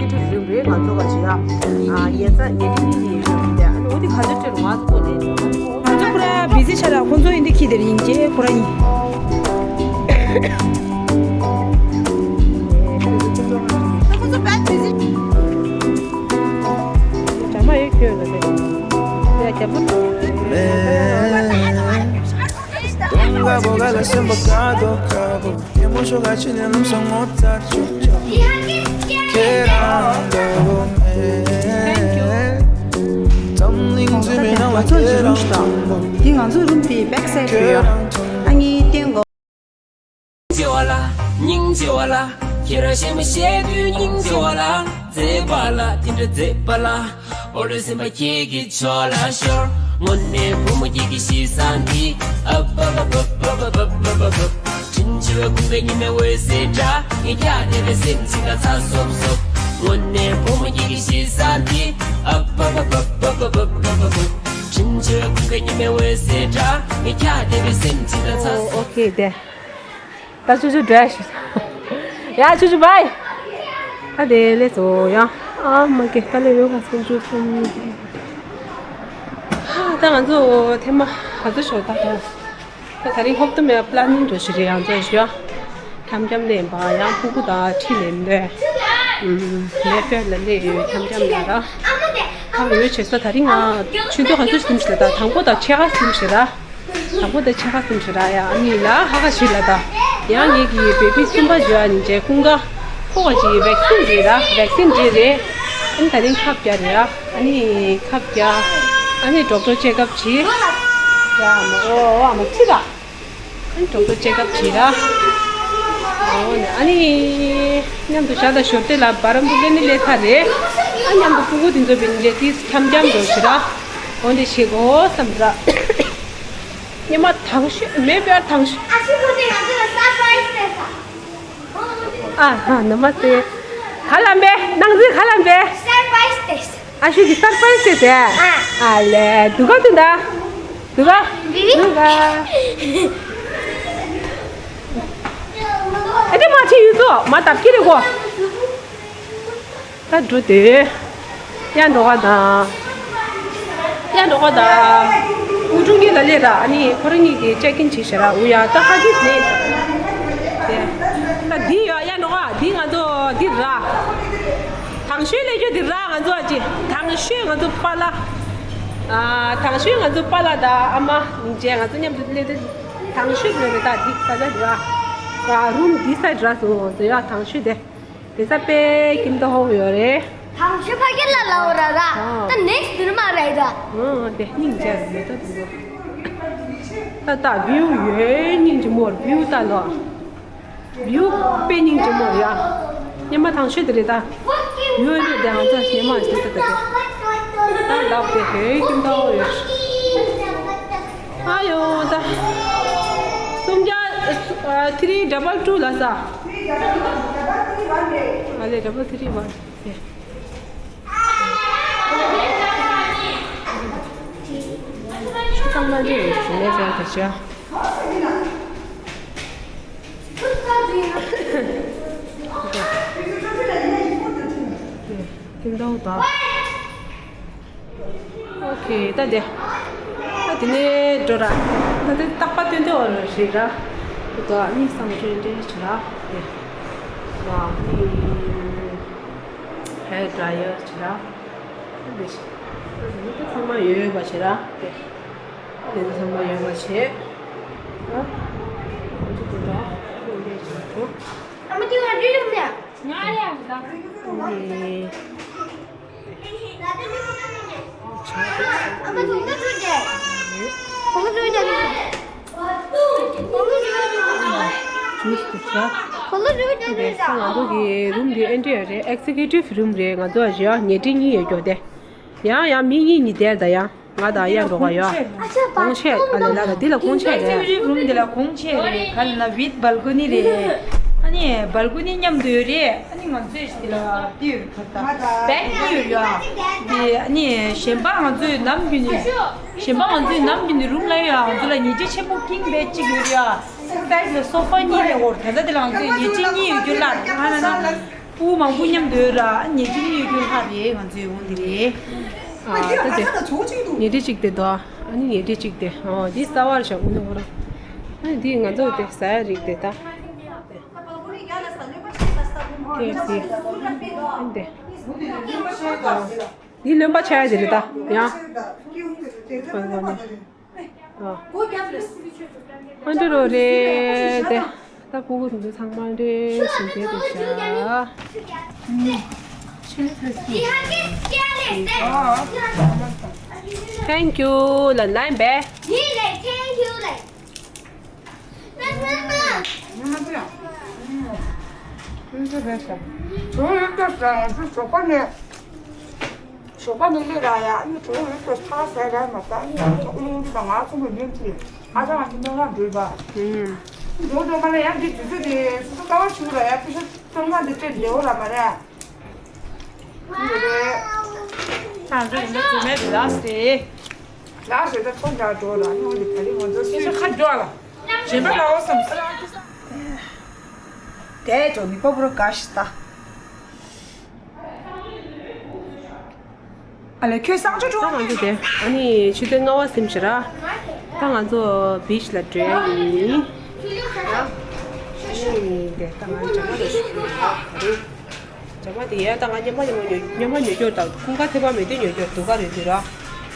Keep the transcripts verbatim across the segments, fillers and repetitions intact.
ཊིབ་རིམ་རེད། ང་ཚོ་ག་ཅི་ཡ། ཨ་ཉེ་ཚ་ཉེ་འབྲེལ་གཉིས་ཡིན་ཞོར་དེ་ཨ་ནི་འོ་དེ་ག་ཚོད་སྤྲད་ང་ཚོ་ཐོག་ནས་ང་ཚོ་ཁོ་ར་བི་ཟི་ཆགས་ར། ཁོ་ཚོ་ཡིན་དེ་ཁྱི་དེར་ཡིན་གྱི་ཁོ་ར་ཡིན། ཁོ་ཚོ་བས་བི་ཟི། ཇ་མ་ཡོད་ཁྱོད་ལ་དེ་ཡ་རྒྱབ་ལོ། Ponga boga la semba kado kabo. Yemo shoga chine lum songo tacho. Keranga bo me. Tamling zime na wa keranga bo. འདི་ང་ཚོའི་རུམ་དེའི་བེག་སའིཌ་རེད་ཡ། ཨ་ནི་སྟེང་གོ། སྙིང་རྗེ་བ་ལ། སྙིང་རྗེ་བ་ལ། ཁྱེད་རང་ཞེ་མ་ཞེ་དུས་སྙིང་རྗེ་བ་ལ། མཛེས་པ་ལ་དེ་འདྲ་མཛེས་པ་ལ། ཨོ་ལེ་སེམས་པ་ཁྱེད་ཀྱི་ཕྱོགས་ལ་ཤོར། དངོས་གནས་བུ་མོ་ཁྱེད་ཀྱི་གཤིས་བཟང་འདི། ཨ་བ་བ་བ། དྲིན་ཆེ་བའི་ཁུངས་ཀྱི་ཉི་མའི་འོད་ཟེར་འདྲ། ངས་ཀྱང་བདེ་བའི་སེམས་ཅིག་ལ་ཚ་སོབ་སོབ། དངོས་གནས་བུ་མོ་ཁྱེད་ཀྱི་གཤིས་བཟང་འདི། ཨ་བ་བ་བ། དྲིན་ཆེ་བའི་ཁུངས་ཀྱི་ཉི་མའི་འོད་ཟེར་འདྲ། ངས་ཀྱང་བདེ་བའི་སེམས་ཅིག་ལ་ཚ་སོབ། ཨོ་ཁེ་དེ། ད་ཆུ་ཆུ་འདྲ་ཞིག་ཡ་ཆུ་ཆུ་བའི། ད་དེ་ལས་སོ་ཡ། ཨ་མ་ཀེ་ད་ལས་ཡོད་ག་སུམ་ཅུ་སུམ། ད་ང་ཚོ་ཐེངས་མ་ག་ཚོད་ཤོག་ད་ད། ད་ད་རིང་ཧོབ་ཏུ་མེད་པ་པ་ལ་ནིང་འགྲོ་ཞིག་རེད་ཡང་ཚོད་ཞུ་ཡ། འཁྱམ་འཁྱམ་ལེན་པ་ཡང་ཕྲུ་གུ་དང་ཁྲིད་ལེན་འདོད། ཨུམ་ལས་ཕེར་ལ་ལས་ཡོད་འཁྱམ་འཁྱམ་ལ་ར། ཁམ་ཡོད་བྱེད་ས་ད་རིང་ང་ཆུ་ཚོད་ག་ཚོད་ཟིན་ཞིག་ལ་ད་དང་པོ་དང་ཕྱེད་ཀ་ཟིན་ཞིག་ར། དང་པོ་དང་ཕྱེད་ཀ་ཟིན་ཞིག་ར་ཡ་ཨ་ནི་ལ་ཧ་ག་ཞིག་ལ་ད། ཡང་ངེད་ཀྱི་བེ་བི་གསུམ་པ་བརྗོད་ཨ་ནི་རྗེ་ཀུན་དགའ་ཁོ་བ་ཅིག་བེག་སིན་རེད་ར་བེག་སིན་རེད་རེད། ཨ་ནི་ད་རིང་ཁབ་རྒྱག་རེད་ར་ཨ་ནི་ཁབ་རྒྱག་ཨ་ནི་ཌོག་ཊར་ཅེག་ཨབ་བྱེད། ཡ་མ་ཨོ་ཨ་མ་ཁྲི་ར། ཨ་ནི་ཌོག་ཊར་ཅེག་ཨབ་བྱེད་ར། ཨོ་ནི་ཨ་ནི་མཉམ་དུ་བཞག་དང་ཞོར་དེ་ལ་བ་རམ་བུ་ལེ་ནི་ལེ་ཚ་རེད། ཨ་མཉམ་དུ་ཕྲུ་གུ་དེ་ཚོ་བི་འདྲེ་ཏིས་འཁྱམ་འཁྱམ་འགྲོ་ཞིག་ར། འོ་འདི་ཞིག་གོ་བསམ་ར། ཉི་མ་དང་ཤོས་མེད་པའི་དང་ཤོས། ཨ་ཤི་ཁོ་དེ་ང་ཚོ་ལ་སར་པ་རའི་སི་སྟེར་ས། ཨ་ཧ་ན་མ་སྟེ། ག་ལ་འབད་ནང་འཛིན་ག་ལ་འབད། སར་པ་རའི་སི་སྟེར་ས། ཨ་ཤུ་གི་སར་པ་རའི་སི་སྟེར་ས། ཨ་ལེ་དུ་ག་དུ་ད། དུ་ག་དུ་ག་ཨ་དེ་མ་ཆི་ཡུ་ཚོ་མ་ཏབ་ཀི་རེ་གོ། ད་འགྲོ་དེ། ཡ་འགྲོ་བ་དང་། ཡ་འགྲོ་བ་དང་། ཨུ་ཀྲུང་གི་ལ་ལས་ར་ཨ་ནི་ཁོ་རང་གཉིས་ཀྱི་ཅེག་ཨིན་བྱེད་ཤ་ར་ཨུ་ཡ་ད་ཧ་གིས་ནས། དེ། ད་འདི་ཡ་ཡ་འགྲོ་བ་འདི་ང་ཚོ་འདི་ར། དང་ཤོས་ལས་རྒྱུ་འདི་ར་ང་ཚོ་ཨ་ཅི་དང་ཤོས་ང་ཚོ་པ་ལ། ཨ་དང་ཤོས་ང་ཚོ་པ་ལ་དང་ཨ་མ་མིང་ཅན་ང་ཚོ་མཉམ་དུ་སླེབས་དུས་དང་ཤོས་ལོས་རེད་ད་འདི་ས་ཆ་འདི་ར། ར་རུམ་འདི་ས་འདྲ་སོང་ཟེར་ཡ་དང་ཤོས་དེ། དེ་ས་དཔེ་ཁྱིམ་ཐོག་ཡོད་རེད། དང་ཤོས་ཕ་གི་ལ་ལའོ་ར་ར། ཨ། ད་ནེགསི་འདིར་མ་རེད་ད། ཨ་དེ་སྙིང་རྗེ་རེད་ད་དེ་ཚོ། ད་ད་བིའུ་ཡོད་སྙིང་རྗེ་མོར་བིའུ་ད་ལོ། བིའུ་དཔེ་སྙིང་རྗེ་མོ་ཡ། སྙེ་མ་དང་ཤོས་དེ་རེད་ད། ཡོད་རེད་དེ་ང་ཚོ་སྙེ་མ་ཞིག་ད་ད་དེ། ད་ལགས་དེ་ཧེ་ཁྱིམ་ཐོག་ཡོད། ཨ་ཡོ་ད། སུམ་བརྒྱ་ཨ་ཐི་རི་ཌབ་བལ་ཊུ་ལ་ས། ཨ་ལེ་ཌབ་བལ་ཐི་རི་ཝན། ཚང་མ་འདི་རུ་ཞུ་ལས་ཀྱང་ག་ཤ། ཁྱིམ་ཐོག་དང་། ཨོ་ཁེ་ད་དེ། ད་དེ་ནས་འགྲོ་ར། ད་དེ་རྟག་པ་སྟོན་དེ་འོ་ར་རེད་ར། ད་གཉིས་སམ་འདྲེ་འདྲེ་བྱེད་ར། དེ། ང་ནི། ཧེར་ཌྲ་ཡར་བྱེད་ར། ད་དེ་ཞིག་ད་དེ་ནས་ད་ཚང་མ་ཡོད་ཡོད་པ་བྱེད་ར། དེ། ད་དེ་ཚང་མ་ཡོད་པ་བྱེད། ཨ། ང་ཚོ་དེ་འདྲ་འདྲེ་འདྲེ་བྱེད་ར། ཨ་མ་དེ་བ་འདྲེ་ཡོད་ནས། ང་ཡ་ད། ཨ་མ་དེ་འདྲ་ཚོ་དེ། ཁོང་ཚོ་འདྲ་ཚོ། ཇུས་དེ་ཤ། ཁོང་ཚོ་འདྲ་ཚོ་དེ། ང་ཚོ་གི་རུམ་དེ་ཨེ་འདྲ་རེད། ཨེག་ཛེ་ཀུ་ཊིབ་རུམ་རེད། ང་ཚོ་ཨ་ཞེ་ཉལ་ཁྲི་གཉིས་ཡོད་རྒྱུ་དེ། ཡང་ཡང་མི་གཉིས་གཉིས་བསྡད་ད་ཡང་། ང་དང་གཡག་འགྲོ་ག་ཡོད། ཨ་ཅག་གོང་ཆེ་ཨ་ལེ་ལ་ལ་འདི་ལ་གོང་ཆེ་རེད། ཨེག་ཛེ་ཀུ་ཊིབ་རུམ་འདི་ལ་གོང་ཆེ་རེད། ག་ལ་ན་ཝིད་བལ་ཀོ་ནི་རེད། ཨ་ནི་བལ་ཀོ་ནི་མཉམ་དུ་ཡོད་རེད། ཨ་ནི་ང་ཚོས་འདི་ལ་འདི་ཡོད་རེད་ད། བེག་འདི་ཡོད་ཡ། འདི་ཨ་ནི་གཞན་པ་ང་ཚོས་ནམ་རྒྱུན་ནས་གཞན་པ་ང་ཚོས་ནམ་རྒྱུན་ནས་རུམ་ལ་ཡོད་ཡ། ང་ཚོ་ལ་ཉལ་ཁྲི་ཆེན་པོ་ཀིང་བེད་གཅིག་ཡོད་རེད་ཡ། སའིཌ་ལ་སོ་ཕ་གཉིས་རེད། འོར་ད་ལྟ་འདི་ལ་ང་ཚོས་ཉལ་ཁྲི་གཉིས་ཡོད་རྒྱུ་ལ་ཨ་ན་ན། ཕྲུ་གུ་མང་པོ་མཉམ་དུ་ཡོད་ར། ཉལ་ཁྲིའི་གཡོ་སྒྱུ་ལྷག་རེད། ང་ཚོའི་འོང་དེ་རེད། ཨ་ད་དེ་ཉལ་ཁྲི་གཅིག་དེ་དོ། ཨ་ནི་ཉལ་ཁྲི་གཅིག་དེ། ཨོ་འདི་གསར་པ་རེད་ཤག་དངོས་གནས་ཁོ་རང་། ཨ་འདི་ང་ཚོ་དེ་ཟ་ཡ་རིགས་དེ་ད། དེ་དེ། ཨ་འདི། འདི་རློན་པ་ཆགས་ཡ་དེ་རེད་ད་ཡ། ཨ་འདི་རོ་རེད་དེ། ད་ཕྲུ་གུ་དེ་ཚོ་ཚང་མ་རེད་ཟིན་བསྡད་འདུག་ཤག Thank you. ལ་ལན་པས། ཞོགས་པ་ནས་ཞོགས་པ་ནས་སླེབས་ར་ཡ། ཨ་ནི་གྲོགས་ཡོད་དོ་ཆ་ཟས་ར་མ་ད་ཨ་ནི་ང་ཚོ་ཨུ་ལུང་དང་ང་ཚོ་མི་ཉན་གྱི། ཨ་ཅག་ང་ཚོ་སྨན་ཁང་འགྲོ་བ། འགྲོ་འགྲོ་མ་ལ་ཡ་འདི་དུས་ཚོད་དེ་སོ་སོ་ཀ་བ་བྱུང་ར་ཡ། པི་ཤ་སྟོང་ཁ་འདི་སྤྲད་བདེ་བོ་ར་མ་རེད། ཁྱོད་རེད། ཁྱོད་ཚོ་ཡིན་ན་རྫུན་མའི་རི་ལགས་རེད། ལགས་རེད། ད་ཁོང་འདྲ་འགྲོ་ལ་ཉོ་འདི་ག་རེ་ང་ཚོ་སུས་ཁ་འགྲོ་ལ། གཞན་པ་ལ་འོ་བསམ་སི་རང་དེ་ཚོ་མི་པ་པུ་ར་ག་ཤི་ད། ཨ་ལེ་ཁྱོད་གསང་སྤྱོད་ད་ང་ཚོ་དེ་ཨ་ནི་ཆུ་ཚོད་ལྔ་པ་ཟིན་ཤག་ར། ད་ང་ཚོ་བིཆ་ལ་འགྲོ་ཡ་ཡིན། ཨ་ནི་དེ་ད་ང་ཇ་མ་རེ་ཞུ་གི་ཡོད་ག་རེ། ཇ་མ་དེ་ཡ་ད་ང་ཉི་མ་ཉི་མ་ཉོ་ཉི་མ་ཉོ་རྒྱུ་དང་ཀུན་དགའ་ཐེ་བ་མེད་དུས་ཉོ་རྒྱུ་དུ་ག་རེ་འདུག་ར།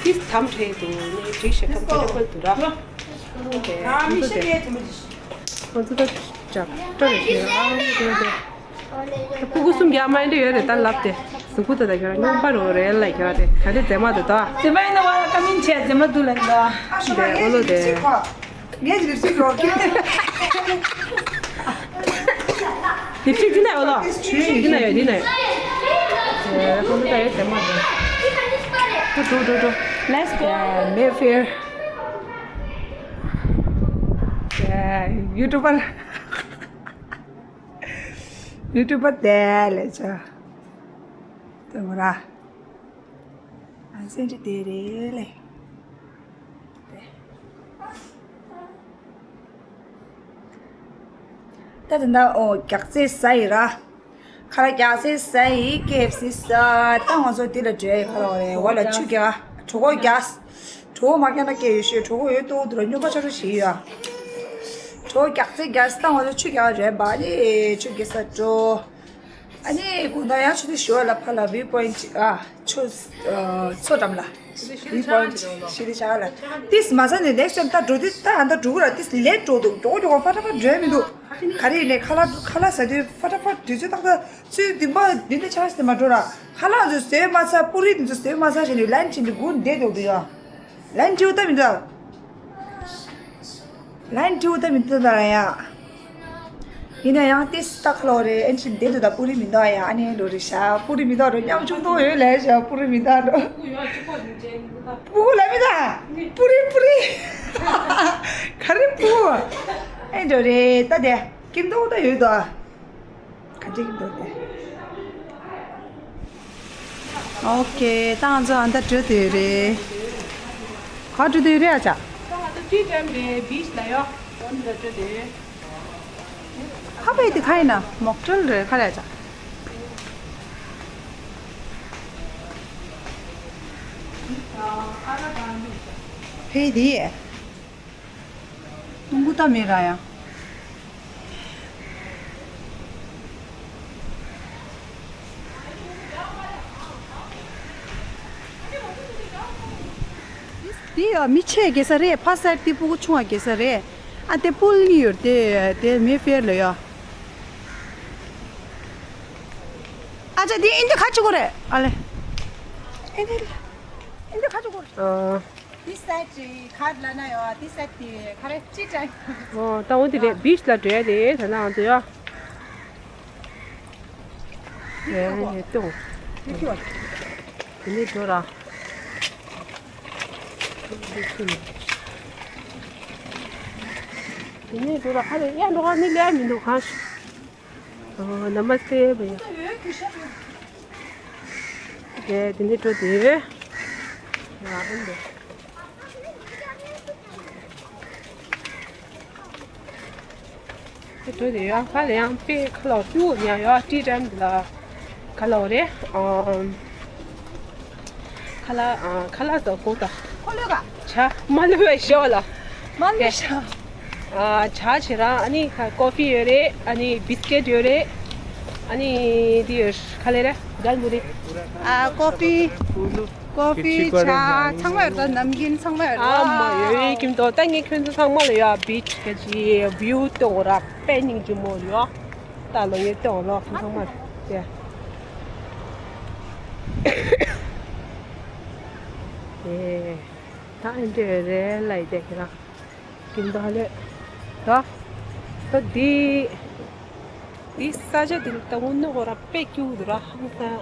ཏིས་དམ་བྲེ་འདུག་ནི་བྲིས་ཤེས་ཁམ་ཁ་ཁ་འདུག་ར། ཨ་ནི་དེ་ང་ཚོ་ད་ཇ་སྤྲོ་རེ་ཞུ་ཡ་ཨ་ནི་དེ་དེ། ཕྲུ་གུ་སུམ་བརྒྱ་མ་ཡིན་དུ་ཡོད་རེད་ད་ལབ་སྟེ། གཟུགས་པོ་དེ་དག་ཡོད་ར་སྨྱོན་པ་རོ་རེད་ལ་ཡོད་ར་དེ་ག་དེ་མཛེས་མ་དེ་དོ། མཛེས་མ་ཡིན་ན་བ་ཀ་མིན་ཆེ་མཛེས་མ་དུ་ལ་ཡིན་ད། དེ་ཨོ་ལོ་དེ། ངས་ལིབ་སི་ཀྲོག་གི། ལིབ་སི་ཀྲི་ན་ཡོད་ལོ། ཀྲི་ན་ཡོད་འདི་ན་ཡོད། དེ་ཁོང་ཚོ་ད་ཡོད་མཛེས་མ་དེ། འགྲོ་འགྲོ་འགྲོ། Let's go. Mayfair. YouTuber. YouTuber དེ་ལས་ཆོ། དེ་མོ་ར། ཨ་སེམས་ཅི་དེ་རེད་ལེ། ད་དེ་འདྲ་ཨོ་རྒྱགས་ཚད་ཟ་ཡི་ར། ཁ་ལག་རྒྱགས་ཚད་ཟ་ཡི་ཀེ་ཨེཕ་སི་ཟ། ད་ང་ཚོ་འདི་ལ་འགྲོ་ཡི་ཁ་ལག་རེད། འོ་ལ་ཆུ་རྒྱགས་གྲོད་ཁོག་རྒྱགས། གྲོད་ཁོག་མ་རྒྱགས་ན་སྐད་ཡོད་ཤོད། གྲོད་ཁོག་ཡོད་ཏོ་དུ་ར་སྨྱོན་པ་ཆགས་ཆགས་ཞིག་ཡོད། གྲོད་ཁོག་རྒྱགས་ཚད་རྒྱགས་ད་ང་ཚོ་ཆུ་རྒྱགས་རེད་པ་ནི་ཆུ་རྒྱགས་ས་འགྲོ། ཨ་ནི་དགོང་དག་ཡང་ཆུ་ཚོད་བཞི་པ་ལ་ཕར་ལ་བིའུ་པོ་ཡིན་ཅིག་ཨ་ཆུ་ཨ་མཚོ་འགྲམ་ལ། བིའུ་པོ་ཡིན་ཅིག་ཤི་ལི་ཆ་ལ། ཏིས་མ་ས་ནས་ནེགསི་ཊའིམ་ད་འགྲོ་དུས་ད་ཨ་ད་འགྲོ་གི་ར། ཏིས་ལེ་འགྲོ་འདུག་འགྲོ་འགྲོ་ཧྥ་ཏ་ཧྥ་འགྲོ་ཡ་མི་འདུག་ག་རེ་ཡིན་ནས་ཁ་ལག་ཁ་ལག་ཟ་དུས་ཧྥ་ཏ་ཧྥ་དུས་ཚོད་ཏག་ཏག་ཚུལ་འདི་མ་འདི་འདྲ་ཆགས་སྟེ་མ་འགྲོ་ར། ཁ་ལག་ཚོ་ཟོས་མ་ཚར། པུ་རི་འདི་ཚོ་ཟོས་མ་ཚར་བྱས་ནས་ལན་ཅིག་འདི་སྒུག་བསྡད་འདུག་འདུག་ཡ། ལན་ཁྲིའུ་ད་མི་འདུག་ལན་ཁྲིའུ་ད་མི་འདུག་ད་ཡ། ཡིན་ན་ཡང་ཏིས་ཏག་ལོ་རེ་ཨེན་ཅི་འདི་འདུག་ད་པུ་རི་མི་འདུག་ཡ། ཨ་ནི་ལོ་རེ་ཤ་པུ་རི་མི་འདུག་རོ་ཉམ་ཆུང་ཏོ་ཡོད་ལས་ཤ་པུ་རི་མི་འདུག་རོ། པུ་ལ་མི་ད། པུ་རི་པུ་རི། ག་རེ་པུ། ཨེ་འགྲོ་རེ་ད་དེ་ཀིན་ཏོ་ད་ཡོད་དོ། ག་འདྲ་གི་འདུག་སྟེ། ཨོ་ཁེ། ད་ང་ཚོ་ཨ་མདའ་འགྲོ་དུས་རེད། ག་འགྲོ་དུས་རེད་ཨ་ཅག་ད་ང་ཚོ་ཊི་ཊའིམ་རེད་བིཆ་ལ་ཡོ། འོ་འདི་ལ་འགྲོ་དུས། ཁ་པའི་དེ་ཁ་ཡིན་ན་མོག་ཊེལ་རེད་ཁ་རེད་ཨ་ཅག་ཕེ་དེ། ཏུང་གུ་ཏ་མེ་ར་ཡ། འདི་ཡ་མི་ཆེ་གེ་ས་རེད། ཕ་སར་ཏི་ཕྲུ་གུ་ཆུང་བ་གེ་ས་རེད། ཨ་དེ་པུལ་གཉིས་ཡོད་དེ་དེ་མེ་ཕེར་ལ་ཡ། ཨ་ཅག་འདི་ཨིན་དུ་ཁ་ཆུ་གོ་རེད་ཨ་ལེ། ཨིན་དུ་ཨིན་དུ་ཁ་ཆུ་གོ་རེད། ཨ། འདི་སའིཌ་ག་ལ་ན་ཡོད། འདི་སའིཌ་དེ་ག་རེ་ཅི་ཀྲང་། ཨོ་ད་འོ་དེ་རེད། བིཆ་ལ་འགྲོ་ཡ་རེད་ད་ན་ང་ཚོ་ཡ། ཨེ་ཡེ་ཏོ། དེ་ནས་འགྲོ་ར། དེ་ནས་འགྲོ་ར་ཧ་རེ་ཡ་འགྲོ་ག་ནི་ལས་མི་འདུག་གང་ཞིག་ཨོ་ནམ་སྟེ་བེ། དེ་དེ་ནས་འགྲོ་དེ། ཡ་ཨེ་འདུག་དེ་འགྲོ་དེ་ཡང་ཁ་ལ་ཡང་པེ་ཁ་ལ་ཏུ་ཡང་ཡང་ཊི་ཊའིམ་དེ་ལ་ ཁ་ལག་རེད། ཨམ། ཁ་ལག་ཨ། ཁ་ལག་ཟ་གོ་ད། ཁོ་ལོས་ག་ཇ་མ་ལོས་བའི་ཞོ་ལ། མ་ལོས་ཤ། ཨ། ཇ་བྱེད་ར། ཨ་ནི་ཁ་ཀོ་ཧྥི་ཡོད་རེད། ཨ་ནི་བིས་ཀེད་ཡོད་རེད། ཨ་ནི་འདི་ཡོད། ག་ལེ་རེད། ཇལ་མུ་རི། ཨ། ཀོ་ཧྥི། ཀོ་ཧྥི། ཇ་ཚང་མ་ཡོད་རེད། ད་ནམ་རྒྱུན་ཚང་མ་ཡོད་རེད། ཨ་མ་ཡོད་རེད། ཀིམ་ཏོ་ད་ངས་ཁྱོད་ཚོ་ཚང་མ་ལ་ཡོད། བིཆ་ག་ཅི་བིའུ་ཏོ་ར་པེ་ཉིང་ཅི་མོ་ཡོད། ད་ལོ་ངས་ཏོ་ལོ་ཁྱོད་ཚང་མ་ལ་ཡོད། ཨེ། ད་ཨེ་འདྲ་རེད་ལ་ཡི་དེ་ཁྱེད་རང་། ཀིམ་ཏོ་ཧ་ལེ། ད། ད་འདི། འདི་ས་ཆ་འདི་ལ་ད་དངོས་གནས་ཁོ་ར་དཔེ་སྐྱིད་པོ་འདུག་ར་ཧང་སང་།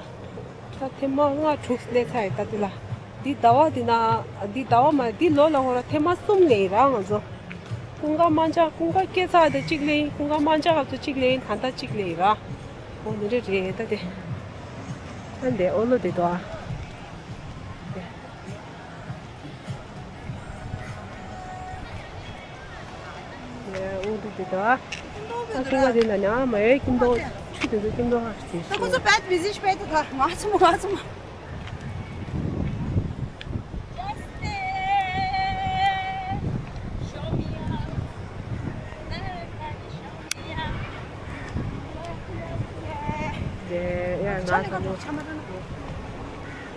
ད་ཐེངས་མ་ལྔ་དྲུག་སླེབས་ཚར་ཡོད་ད་འདི་ལ། འདི་ཟླ་བ་འདི་ན། འདི་ཟླ་བ་མ་འདི་ལོ་ལ་ཁོ་ར་ཐེངས་མ་གསུམ་སླེབས་ཡིན་ར་ང་ཚོ། ཀུན་དགའ་དམར་འབྱར་ཀུན་དགའ་སྐྱེས་ཚར་དེ་གཅིག་སླེབས་ཡིན། ཀུན་དགའ་དམར་འབྱར་སྐབས་སུ་གཅིག་སླེབས་ཡིན། ད་ལྟ་གཅིག་སླེབས་ཡིན་ར། འོ་འདི་འདྲ་རེད་ད་དེ། ད་འདི་ཨོ་ལོ་འདི་དོ་ཨ། འོ་འདི་འདི་དོ་ཨ། ཨ་ཁུ་བ་འདི་ན་ཉ་མ་ཡོད་ཀིམ་ཏོ། ཆུ་དེ་ཚོ་ཀིམ་ཏོ་ཧ་ཅི། ད་ཁོ་ཚོ་བད་བི་ཟི་ཤི་བད་དེ་ད་ང་ཚོ་མ་ང་ཚོ་མ།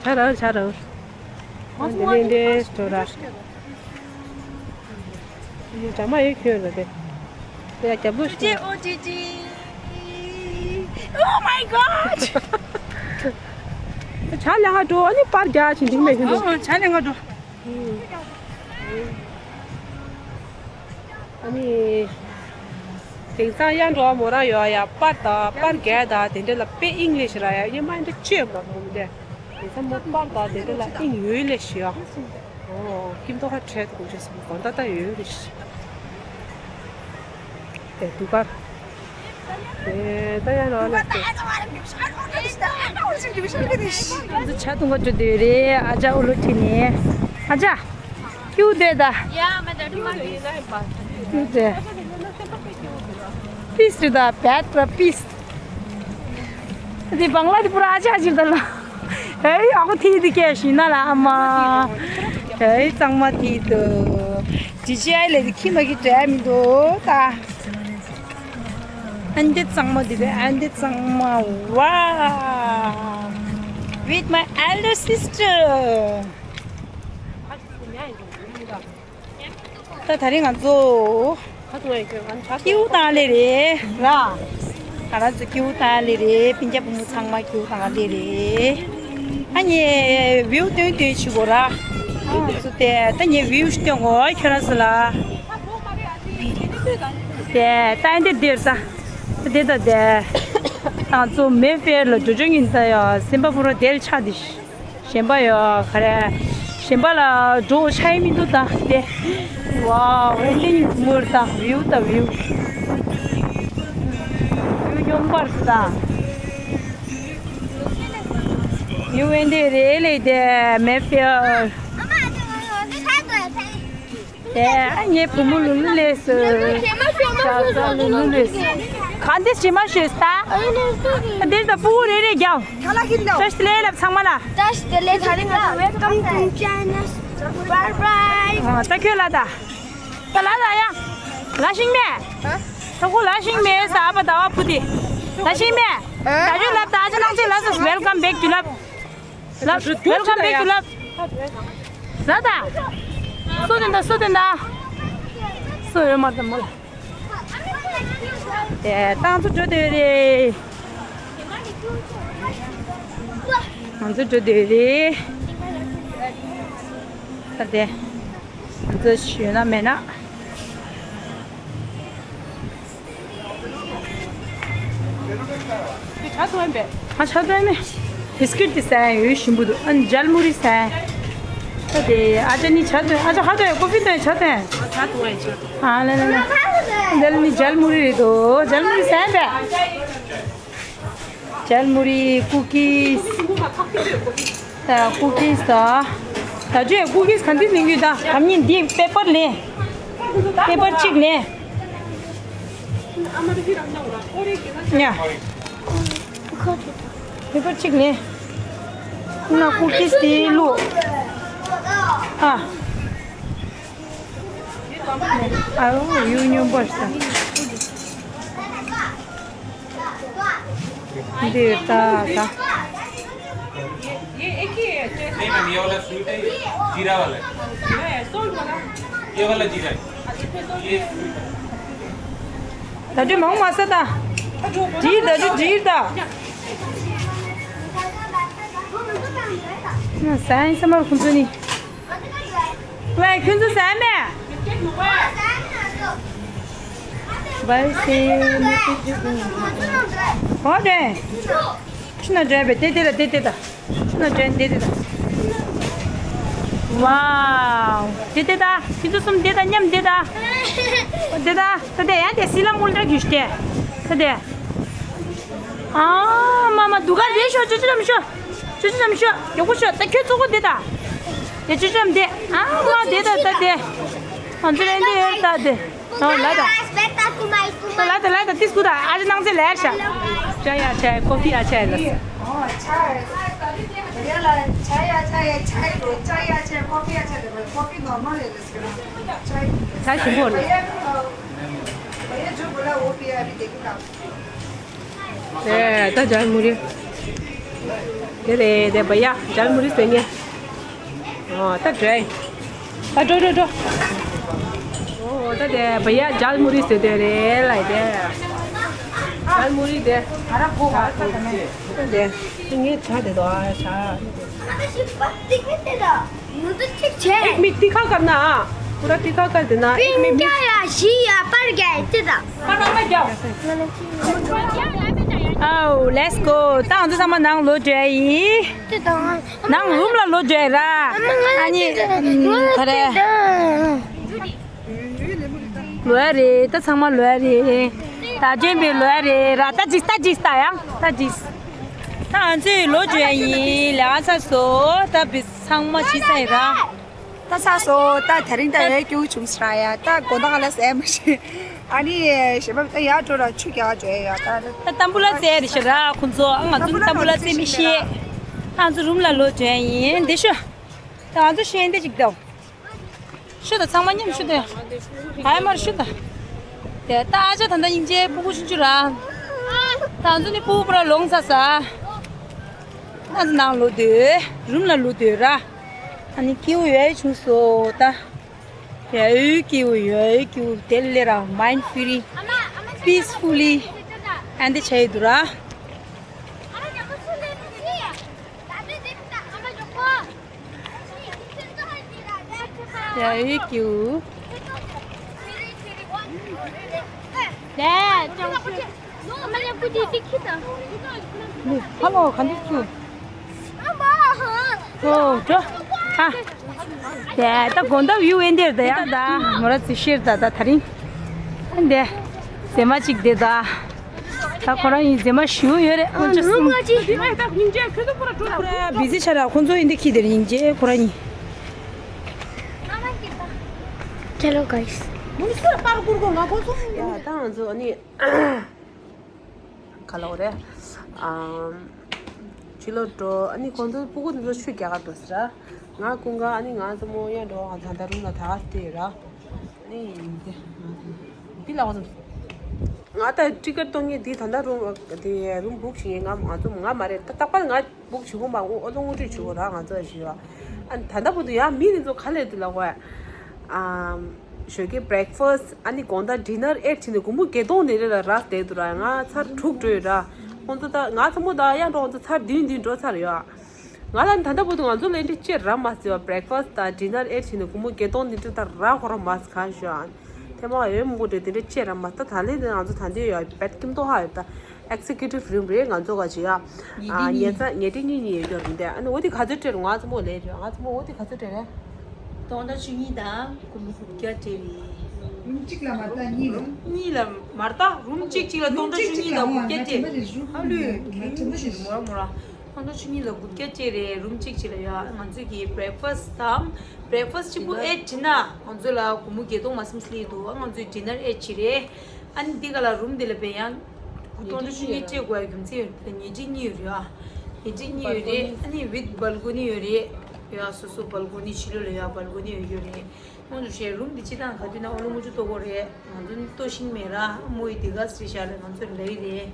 ཆ་ར་ཆ་ར། འདི་ནས་འདྲེ་སྤྲོ་ར། ཇ་མ་ཡོད་ཁྱོད་ལ་དེ། ཡ་རྒྱབ་ལོགས་ཤིག་ཇེ་ཨོ་ཇེ་ཇེ། Oh my god! ཇ་ལེན་ག་འགྲོ། ཨ་ནི་པར་རྒྱག་ཕྱིན་འདུག་མེད་ཁྱོད་ཚོ། ཨོ་ཇ་ལེན་ག་འགྲོ། ཨ་ནི། དེང་སང་ཡང་འགྲོ་བ་མོ་རང་ཡོད་ཡ། པར་དང་པར་རྒྱག་དང་དེ་འདྲ་ལ་དཔེ་ཨིང་ལིཤ་ར་ཡ། ཡེ་མ་འདྲ་ཅི་ཡོད་མ་མོ་འདྲ། དེང་སང་མོ་པར་དང་དེ་འདྲ་ལ་ཨིང་ཡོད་ལེ་ཤི་ཡ། ཨོ། ཀིམ་ཏོ་ཧ་ཁྲེད་གོ་ཅེས་སམ་གོ་ད་ད་ཡོད་རེད་ཤི། དེ་དུ་གར། དེ་ད་ཡ་རོ་ལེ་དེ། ང་ཚོ་ཇ་འཐུང་ག་འགྲོ་འདོད་རེད། ཨ་ཅག་ཨུ་ལུ་ཁྲིད་ནས། ཨ་ཅག་ཀྱུ་དེ་ད། ཡ་མ་ད་དུ་མ་གི། ཀྱུ་དེ། པིས་རེད་ད། བད་པ་པིས། འདི་བང་ལ་འདི་པུ་ར་ཨ་ཅག་ཅིག་ད་ལ། ཨེ་ཡ་ཁོ་ཐི་འདི་སྐད་ཤི་ན་ལ་ཨ་མ། ཨེ་གཙང་མ་ཐི་དུ། ཇི་ཇི་ཨའི་ལེ་འདི་ཁྱི་མ་གི་འདྲ་མི་འདུག་ད། ཨ་འདི་གཙང་མ་འདི་རེད། ཨ་འདི་གཙང་མ། Wow! With my elder sister. ད་ད་རེས་ང་ཚོ་ཀིའུ་བཏང་ལེ་རེད་ར། ང་རང་ཚོ་ཀིའུ་བཏང་ལེ་རེད། སྤུན་ཀྱག་བུ་མོ་ཚང་མ་ཀིའུ་བཏང་ལེ་རེད། ཨ་ནི་བིའུ་སྟོན་སྟོན་བྱེད་དགོས་ར། ང་ཚོ་དེ་ད་ནི་བིའུ་ཞིག་སྟོན་དགོས་ཁྱོད་རང་ཚོ་ལ། དེ་ད་འདི་འདིར་ས། དེ་ད་དེ། ང་ཚོ་མེ་ཕེར་ལ་འགྲོ་འགྲོ་ཡིན་ད་ཡ། སེམས་པ་པོ་ར་དེར་ཆགས་དེ། གཞན་པ་ཡོད་ག་རེ། གཞན་པ་ལ་འགྲོ་ཆ་ཡི་མི་འདུག་ད་དེ། ཝའོ་ཨེ་འདི་ནི་མུར་ད་བིའུ་ད་བིའུ། བིའུ་ཡོང་པར་ད། བིའུ་ཨེ་འདི་རེད་ལེ་དེ་མེ་ཕེར། དེ་ཨ་ངའི་བུ་མོ་ལུ་ལུ་ལས་སུ། ལུ་ལུ་ལས་སུ། གང་འདི་ཇི་མ་ཞོས་ད། འདིར་ད་སྤུ་གུ་རེ་རེ་རྒྱག་བཀྲ་ཤིས་བདེ་ལེགས་ལབ་ཚང་མ་ལ། བཀྲ་ཤིས་བདེ་ལེགས། ད་རིང་ང་ཚོ་Welcome to China. Bye bye. ད་ཁྱོད་ལ་ད། ད་ལ་ད་ཡ། ལ་ཤིང་མེ། ད་ཁོ་ལ་ཤིང་མེ་ས་ཨ་པ་ད་བ་ཕུ་ཏི། ལ་ཤིང་མེ། ད་ཁྱོད་ལབ་ད་ཅི་ལང་ཅི་ལ་སོ། Welcome back to love. ལབ། Welcome back to love. ལ་ད། སོ་དེ་འདྲ་སོ་དེ་འདྲ། སོ་ཡོད་མ་དེ་མོ་ལ། དེ་ཏང་ཚོ་འགྲོ་དེ་རེད། ང་ཚོ་འགྲོ་དེ་རེད། ད་དེ། ང་ཚོ་ཞུས་ན་མེད་ན། ཆ་ཚང་པས། ཨ་ཆ་ཚང་མས། བིས་ཀིཊ་དེ་ཟ་ཡ་ཡོད་ཞིམ་པོ་འདུག་ཨ་ཇལ་མུ་རི་ཟ་ཡ། ད་དེ་ཨ་ཅག་ནི་ཆ་ཚང་། ཨ་ཅག་ཧ་ཏོ་ཡ་ཀོ་ཕི་ཏོ་ཡ་ཆ་ཚང་། ཨ་ལེ་ལེ་ལེ། འདི་ནི་ཇལ་མུ་རི་རེད་དོ། ཇལ་མུ་རི་ཟ་ཡ་པས། ཇལ་མུ་རི། ཀུ་ཀིས། ད་ཀུ་ཀིས་ད། ད་ཅོས་ཀུ་ཀིས་ག་འདི་ལེན་གྱི་ད་གམ་ཉིན་འདི་པེ་པར་ལེན། པེ་པར་གཅིག་ལེན། ཉ། ནི་པར་གཅིག་ལེན། ན་ཀུ་ཀིས་དེ་བླུགས། ཨ། ཨ་ཡོ་ཡུ་ཉོན་པར་ས། འདི་ད་ད། ये एक ही है। नहीं मैम, ये वाला स्वीट है, जीरा वाला है। ये वाला जीरा है। ये स्वीट है। ད་དུས་མང་མ་ཟ་ད། ཇིར་ད་དུས་ཇིར་ད། ཟ་ཡིན་ས་མར་ཁུ་ཚོ་ནི། ཝེ་ཁྱོད་ཚོ་ཟ་མེད། ཝེ་སེ་མ་ཏི་ཇུ་གུ། ཧོ་དེ། ཤི་ན་འདྲ་བའི་དེ་དེ་ད་དེ་དེ་ད། ཤི་ན་འདྲ་དེ་དེ་ད། ཝའོ། དེ་དེ་ད། ཁྱོད་ཚོ་གསུམ་དེ་ད་མཉམ་དེ་ད། དེ་ད། ད་དེ་ཡང་དེ་སི་ལ་མུལ་འདྲ་གྱུར་ཏེ། ད་དེ། ཨ་མ་མ་དུ་ག་རེ་ཤོ་ཅོ་ཅོ་ལམ་ཤོ། ཅོ་ཅོ་ལམ་ཤོ། ཡོ་གུ་ཤོ་ད་ཁྱོད་ཚོ་གོ་དེ་ད། དེ་ཅོ་ཅོ་ལམ་དེ། ཨ་མ་དེ་ད་ད་དེ། ང་ཚོ་རེ་འདི་ཡོད་ད་དེ། ཨ་ལ་ད། ད་ལ་ད་ལ་ད་ཏིས་གུ་ད་ཨ་ཅེ་ནང་ཚེ་ལེར་ཤ། ཅ་ཡ་ཅ་ཡ་ཀོ་ཕི་ཨ་ཅ་ཡ་ལ། ཨོ་ཅ་ཡ། ཡ་ལ་ཅ་ཡ་ཅ་ཡ་ཅ་ཡ་ལོ་ཅ་ཡ་ཅ་ཡ་ཀོ་ཕི་ཨ་ཅ་ཡ་ལ་ཀོ་ཕི་ནོར་མལ་ཡ་ལ་སི་ཀ་ན། ཅ་ཡ། ད་ཞིམ་པོ་རེད། ཨེ་ད་ཇལ་མུ་རི། དེ་རེད་དེ་བ་ཡ་ཇལ་མུ་རི་ཟེར་ངེ། ཨོ་ད་འགྲོ། ད་འགྲོ་འགྲོ་འགྲོ། ཨོ་ད་དེ་བ་ཡ་ཇལ་མུ་རི་ཟེར་དེ་རེད་ལ་དེ། ཇལ་མུ་རི་དེ། ཨ་ར་གོ་བ་ད་ད་མེད། དེ་ངས་ཇ་དེ་དོ་ཨ་ཇ། एक मिनट तीखा करना। पूरा तीखा कर देना। एक मिनट। क्या या शी या पर गए तेरा। आओ let's go. ད་ང་ཚོ་ཚང་མ་ནང་ལོག་འགྲོ་ཡིན། ནང་རུམ་ལ་ལོག་འགྲོ་ཡིན་ར། ཨ་ནི་ཁ་རེ། ལོག་རེད། ད་ཚང་མ་ལོག་རེད། ད་ཅན་པའི་ལོག་རེད་ར། ད་ཅིས་ད་ཅིས་ད་ཡང་ད་ཅིས། ད་ང་ཚོས་ལོག་འགྲོ་ཡིན་ལ་ས་སོ་ད་བི་ཚང་མ་ཤི་ས་ཡིན་ར། ད་ས་སོ་ད་དེ་རིང་ད་ཡོད་ཀྱུ་བྱུང་སྲ་ཡ། ད་དགོང་དག་ལ་ཟས་མ་ཤེས། ཨ་ནི་ཞེ་པ་ད་ཡར་འགྲོ་ལ་ཆུ་རྒྱག་འགྲོ་ཡ། ད་ད་ཏམ་བུ་ལ་ཟས་རེད་ཤི་ར་ཁོང་ཚོ། ཨ་ང་ཚོ་ཏམ་བུ་ལ་ཟས་མི་ཤེས། ང་ཚོ་རུམ་ལ་ལོག་འགྲོ་ཡིན་འདི་ཤོ། ད་ང་ཚོ་ཤེས་འདི་ཅིག་ད། ཤོ་ད་ཚང་མ་མཉམ་ཤོ་ད། ཨའི་མར་ཤོ་ད། དེ་ད་ཨ་ཅག་ད་ད་སྙིང་རྗེ་སྤུ་གུ་ཆུང་ཆུང་ར། ད་ང་ཚོ་ནི་སྤུ་གུ་པུ་ར་ལོང་ཚ་ས། ང་ཚོ་ནང་ལོག་སྡོད། རུམ་ལ་ལོག་སྡོད་ར། ཨ་ནི་ཀེའུ་ཡོད་བྱུང་སོ་ད། ཡོད་ཀེའུ་ཡོད་ཀེའུ་དེ་ལས་ར་mind free peacefully ཨ་འདི་བྱས་འདུག་ར། ཡོད་ཀེའུ། ཧ་ལོ་ག་འདི་ཁྱུ། ཨོ་འགྲོ། ཨ། དེ་ད་དགོང་དག་ཡུ་ཨེན་དེར་ད་ཡ་ད་མོ་ར་ཙི་ཤེར་ད་ད་ད་རིང་། ཨ་འདི་ཟེ་མ་གཅིག་དེ་ད། ད་ཁོ་རང་ཡིན་ཟེ་མ་ཞུ་ཡོད་རེད། ཨོ་ཅོ་སུམ། སྙིང་རྗེ་ཁྱོད་ཚོ་པུ་ར་འགྲོ་ད། པུ་ར་བི་ཟི་ཆ་ར་ཁོང་ཚོ་ཡིན་དེ་ཁྱི་དེར་སྙིང་རྗེ་ཁོ་རང་ཡིན། Hello guys. མུ་སུ་པར་གུར་གོ་ང་ཁོ་ཚོ་ཡིན། ཡ་ད་ང་ཚོ་ཨ་ནི། ག་ལ་འོ་རེད། ཨམ། ཕྱི་ལོགས་འགྲོ། ཨ་ནི་ཁོང་ཚོ་སྤུ་གུ་འདི་ཚོ་ཆུ་རྒྱག་ག་འགྲོ་ཟེར། ང་ཀུན་དགའ་ཨ་ནི་ང་ཚོ་མོ་ཡང་འགྲོ། ང་ད་ལྟ་རུམ་ལ་ད་ག་བལྟས་ར། ཨ་ནི་འདི་འདི་ལ་ང་ཚོ་ང་ད་ཊི་ཀེ་ཊི་གཏོང་མཁན་འདི་ད་ལྟ་རུམ་འདི་རུམ་བུག་བྱེད་མཁན་ང་ང་ཚོ་ང་མ་རེད། ད་རྟག་པར་ང་བུག་བྱེད་ཀྱི་མ་འོ་ཨོ་ལོ་ངོ་སྤྲོད་བྱེད་དགོས་ར་ང་ཚོ་ཞུ་བ། ཨ་ནི་ད་ལྟ་བར་དུ་ཡང་མི་དེ་ཚོ་ག་ལས་དུ་ལ་བ། ཨམ། ཞོགས་ཀའི་བྷི་རེག་ཕ་སི་ཨ་ནི་དགོང་དག་ཌི་ནར་ཨེ་བྱས་ནས་དགོང་མོ་བརྒྱད་སྟོང་ནས་རེ་ལ་ར་བསྡད་འདུག་ར། ང་ཚར་དྲུག་འགྲོ་ཡོད་ར། ཁོང་ཚོ་ད་ང་ཚོ་མོ་ད་ཡང་འགྲོ་ང་ཚོ་ཚར་བདུན་བདུན་འགྲོ་ཚར་ཡོད། ང་ལ་ད་ལྟ་བར་དུ་ང་ཚོ་ལ་འདི་ཅེར་ར་མ་ཟེར་བ། བྷི་རེག་ཕ་སི་དང་ཌི་ནར་ཨེ་བྱས་ནས་དགོང་མོ་བརྒྱད་སྟོང་འདི་འདྲ་ད་ར་ཁོ་ར་མ་ཟེར་གང་ཞུ་ཨ། ཐེངས་མ་ཡོད་མོ་དེ་དེ་འདྲ་ཅེར་ར་མ་ད་ད་ལན་དེ་ང་ཚོ་ད་འདི་ཡོད་བེད་ཀིམ་ཏོ་ཧ་ཡོད་ད། ཨེག་ཛེ་ཀུ་ཊིབ་རུམ་རེད། ང་ཚོ་ག་ཅི་ཡ། ཨ་ཉལ་ས་ཉལ་ཁྲི་གཉིས་གཉིས་ཡོད་རྒྱུ་རུམ་དེ། ཨ་ནི་འོ་དེ་ག་ཚོད་སྤྲད་རུང་ང་ཚོ་མོ་ལས་རེད། ང་ཚོ་མོ་འོ་དེ་ག་ཚོད་སྤྲད་རེད། སྟོང་ཕྲག་བཅུ་གཉིས་དང་སྒོར་མོ་དགུ་བརྒྱ་སྤྲད་རེད། རུམ་གཅིག་ལ་མ་རྩ་གཉིས་རེད། གཉིས་ལ་མ་རྩ་རུམ་གཅིག་གཅིག་ལ་སྟོང་ཕྲག་བཅུ་གཉིས་དང་དགུ་བརྒྱ་སྤྲད། ཨ་ལུས་གིན་མོ་ར་མོ་ར། སྟོང་ཕྲག་བཅུ་གཉིས་ལ་དགུ་བརྒྱ་སྤྲད་རེད། རུམ་གཅིག་གཅིག་ལ་ཡ། ང་ཚོ་གི་བྷི་རེག་ཕ་སི་དང་བྷི་རེག་ཕ་སི་གཅིག་པུ་ཨེ་བྱེད་ན་ང་ཚོ་ལ་སྒོར་མོ་བརྒྱད་སྟོང་མ་ཟིན་སླེབས་འདུག་ང་ཚོས་ཌི་ནར་ཨེ་བྱེད་རེད། ཨ་ནི་འདི་ག་ལ་རུམ་འདི་ལ་བས་ཡང་སྟོང་ཕྲག་བཅུ་གཉིས་སྤྲད་དགོས་ཡ་རྒྱུ་མཚན་ཡོད་རེད། ཉལ་ཁྲི་གཉིས་ཡོད་རེད་ཨ། ལེ་ཊྲིན་གཉིས་ཡོད་རེད། ཨ་ནི་with balcony ཡོད་རེད། ཡ་སོ་སོ་balcony ཕྱི་ལོགས་ལ་ཡ་balcony ཡོད་རེད། ཁོང་ཚོ་བཤད་རུམ་འདི་སྤྱི་བཏང་ག་དུས་ན་ཨོ་ལོ་མུ་ཅུ་ལྟོ་གོ་རེད། ང་ཚོ་ལྟོ་ཤིང་མེད་ར་མོ་ཡི་དེ་ག་སི་ཤ་ལ་ང་ཚོ་ལ་ཡི་རེད།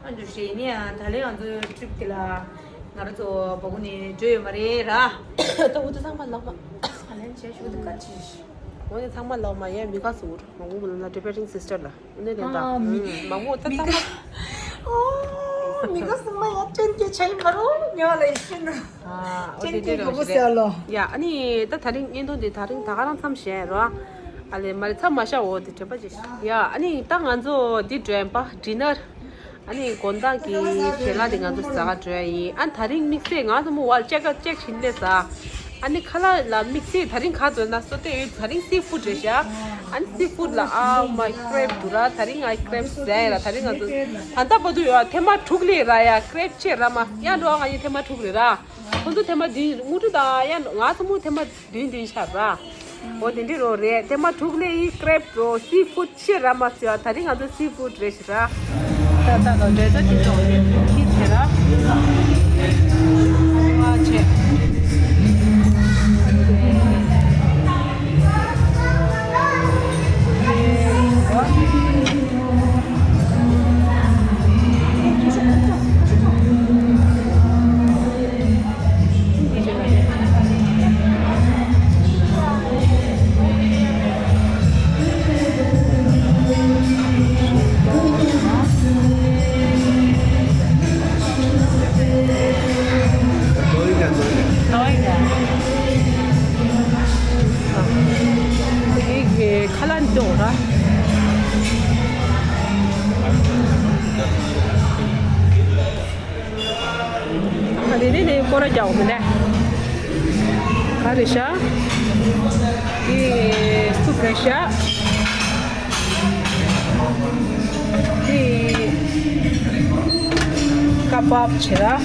ཨ་ནི་བཤད་ནི་ཡ་ད་ལེ་ང་ཚོ་ཊི་རིབ་དེ་ལ་ང་ར་ཚོ་balcony འགྲོ་ཡོད་མ་རེད་ར། ད་འུ་ཚོ་ཚང་མ་ལོག་མ་ཨ་ལན་བྱས་ཤུ་དུ་ཀ་ཅི་ཤི། འོ་ནི་ཚང་མ་ལོག་མ་ཡ་མི་ག་སུར་མང་པོ་མི་ལ་ན་departing sister ལ། ནས་ལེན་ད། ཨ་མི་མང་མོ་ད་མི་ད་ག་ཨོ་མི་ག་སུ་མ་ཡ་ཅན་གྱི་ཆ་ཡི་མ་རོ་ཉོ་ལ་ཡི་ཤིན། ཨ་ཨོ་ཅན་དེ་གྱི་དེ་གོ་རོ་བོ་ཞིག་སེ་ལོ། ཡ་ཨ་ནི་ད་ད་རིང་བརྙན་ཐུང་དེ་ད་རིང་ད་ག་རང་མཚམས་བཞག་རོ། ཨ་ལེ་མ་རེད་མཚམས་མ་བཞག་འོ་དེ་དྲན་པ་ཅིག་ཡ་ཨ་ནི་ད་ང་ཚོ་འདི་འགྲོ་ཡིན་པ་dinner། ཨ་ནི་དགོང་དག་གི་ཞལ་ལག་དེ་ང་ཚོ་ཟ་ག་འགྲོ་ཡ་ཡིན། ཨ་ད་རིང་དམིགས་བསལ་ང་ཚོ་མོ་བ་ལ་ཅེག་ཅེག་བྱིན་ལས་ཟ། ཨ་ནི་ཁ་ལག་ལ་དམིགས་བསལ་ད་རིང་ག་ཚོད་ན་སོ་ཏེ་ཡོད། ད་རིང་སི་ཕུཌ་རེད་ཤག་ཨ་ནི་སི་ཕུཌ་ལ་ཨ་མའི་ཀྲེབ་འདུག་ར། ད་རིང་ང་ཀྲེབ་ཟ་ཡ་ར། ད་རིང་ང་ཚོ་ད་ལྟ་བར་དུ་ཡོད་ཐེངས་མ་དྲུག་ལས་ར་ཡ་ཀྲེབ་ཆེ་ར་མ་ཡ་འགྲོ་ང་ཡི་ཐེངས་མ་དྲུག་རེད་ར། ཁོང་ཚོ་ཐེངས་མ་བདུན་དངུལ་ཀྲུ་དང་ཡ་ང་ཚོ་མོ་ཐེངས་མ་བདུན་བདུན་ཆགས་ར། འོ་དེ་འདྲི་རོ་རེད། དེ་མ་དྲུག་ལེ་ཡི་ཀྲེབ་རོ་སི་ཕུཌ་ཆེ་ར་མ་ཟེར་བ། ད་རིང་ང་ཚོ་སི་ཕུཌ་རེད་ཤི་ར། ད་ད་ད་འདྲེ་ད་དེ་ཚོ་ཁྱི་ཆེ་ར། ཨ་ཆེ། ཁ་ལག་འདི་འོ་ར། ཨ་དེ་ནས་ནས་སྐོར་ར་རྒྱག་འོང་མི་འདྲ། ག་རེ་ཤ། དེ་སུབ་རེ་ཤ། དེ་ཀ་བབ་བྱེད་ར།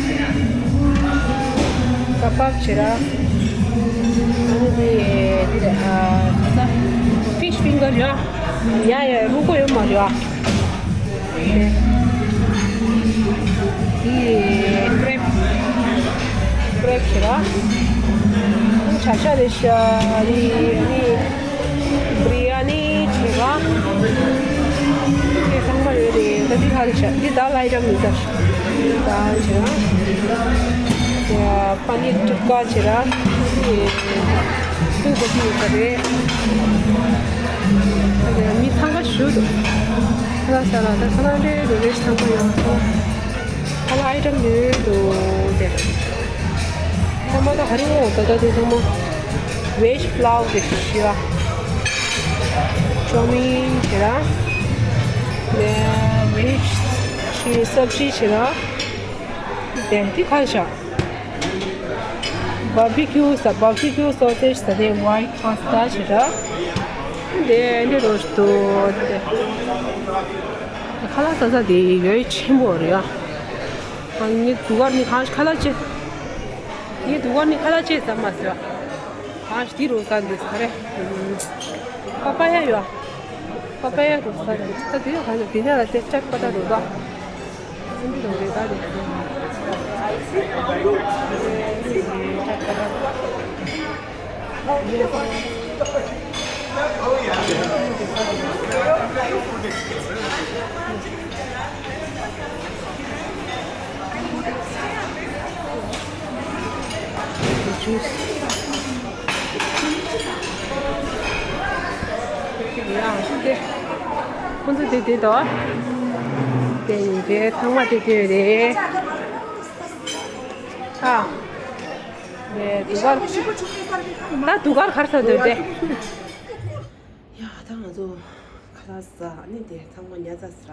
ཀ་བབ་བྱེད་ར། ཨ་ནི་དེ་དེ་ཨ་ས་ཕིཤ་ཕིང་གར་ར། ཡ་ཡ་རུ་ཀོ་ཡོད་མ་རེད་ཨ། དེ་ཀྲེབ། ཀྲེབ་ཁྱེར་ར། ཆ་ཤ་རེ་ཤ་རི་རི། བི་རི་ཡ་ནི་ཁྱེར་ར། དེ་ཚང་མ་ཡོད་རེད། ད་འདི་ག་རེ་ཤ་འདི་ད་ལའི་ཀྲམ་མི་ཟ། ད་ཁྱེར་ར། པ་ནིར་ཊིག་ཀ་ཁྱེར་ར། ཕུལ་གོ་ཕི་ཡོད་ས་རེད། མི་ཚང་ཀ་ཞུ་འདུག་ཁ་ལག་ཟ་ལ་ད་ཁ་ལག་འདྲེ་རེ་རེ་ཚང་མ་ཡོད་ས། ཁ་ལག་ཨའི་ཊམ་ཡོད་འདུག་དེ་ཚང་མ་ད་ག་རེ་འོང་ད་ད་དེ་ཚང་མ་ཝེཇ་པླའོ་དེ་ཤི་ར། ཅོ་མིན་ཁྱེར་ར། ཝེཇ་ཆི་སབ་ཇི་ཁྱེར་ར། དེ་དེ་ག་རེ་ཤ། བར་བི་ཀིའུ་ཟ། བར་བི་ཀིའུ་སོ་སེཇ་ཟ། དེ་ཝའིཊ་པཱ་སི་ཏ་ཞེ་དྲག་དེ་འདྲ་རོ་ཞིག་འདུག་དེ་ཁ་ལག་ཟ་ས་དེ་ཡོད་ཆེན་པོ་རེད་ཡ། ཨ་ངའི་དུ་གར་ནི་ཁ་ཁ་ལག་ཅེ། ངའི་དུ་གར་ནི་ཁ་ལག་ཅེ་ཟ་མ་ཟ། ཨ་ཞི་དེ་རོ་ཟ་འདུག་ག་རེ། པ་པ་ཡ་ཡོད། པ་པ་ཡ་རོ་ཟ་འདུག་ད་དེ་ཡོད་ག་ནི་དེ་ནས་ལ་དེ་ཅག་པ་ད་རོ་ཟ། ཁོང་ཚོ་དེ་དེ་དོ། དེ་ཡིན་རེད། ཚང་མ་དེ་དེ་རེད། ཨ། དེ་དུ་གར། ད་དུ་གར་གར་ས་འདོད་དེ། ཡ་ད་ང་ཚོ་ཁ་ལག་ཟ་ནི་དེ་ཚང་མ་ཉལ་ཚར་ཟ།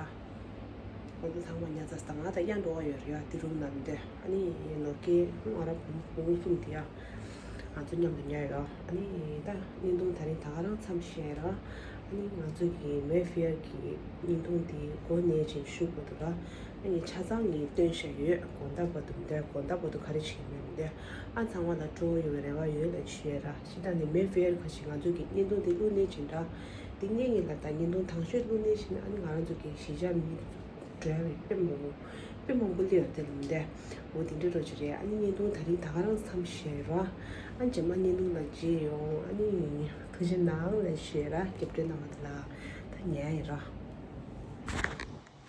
ང་ཚོ་ཚང་མ་ཉལ་ཚར་ཟ། ང་ད་ཡང་འགྲོ་བ་ཡོད་རེད་ཡ། དེ་རུམ་ནང་འདི་ཨ་ནི་ནོར་གི་ང་རང་བུ་མོ་གསུམ་དེ་ཡ། ང་ཚོ་མཉམ་དུ་ཉལ་ཡོད། ཨ་ནི་ད་བརྙན་ཐུང་ད་རིང་ད་ག་རང་མཚམས་བཞག་ར། ཨ་ནི་ང་ཚོ་གི་མེ་ཕི་ཡར་གི་བརྙན་ཐུང་དེ་འགོ་ནས་ཅིག་ཞུ་དགོས་འདུག་ར། ཨ་ནི་ཆ་ཚང་ངས་སྟོན་བཞག་ཡོད། དགོང་དག་བར་དུ་འདིར་དགོང་དག་བར་དུ་ག་རེ་བྱེད་ཀྱི་མེད་འདི། ཨ་ཚང་མ་ལ་སྤྲོ་བོ་ཡོང་བའི་རེ་བ་ཡོད་ལ་ཞུ་ཡ་ར། ཞེ་དྲག་ནི་མེ་ཕི་ཡར་ཁ་ཅིག་ང་ཚོ་གི་བརྙན་ཐུང་དེ་བླུགས་ནས་ཅིག་འདྲ། དེ་ངས་ངས་ལ་ད་བརྙན་ཐུང་དང་ཤོས་བླུགས་ནས་ཞེ་ན་ཨ་ནི་ང་རང་ཚོ་གི་གཞིས་ཆགས་མི་འགྲོ་བའི་དཔེ་མང་པོ་ དཔེ་མང་པོ་སླེབས་ཡོད་དེ་ལུང་བསྟན། འོ་དེ་འདྲ་རོ་ཅིག་རེད། ཨ་ནི་བརྙན་ཐུང་ད་རིང་ད་ག་རང་མཚམས་བཞག་ར། ཨ་རྗེས་མ་བརྙན་ཐུང་ནང་མཇལ་ཡོང་། ཨ་ནི་ཐུགས་རྗེ་གནང་ལན་ཞུ་ར། རྒྱབ་སྐྱོར་གནང་བ་དེ་ལ་ད་ཉན་ཡིན་ར།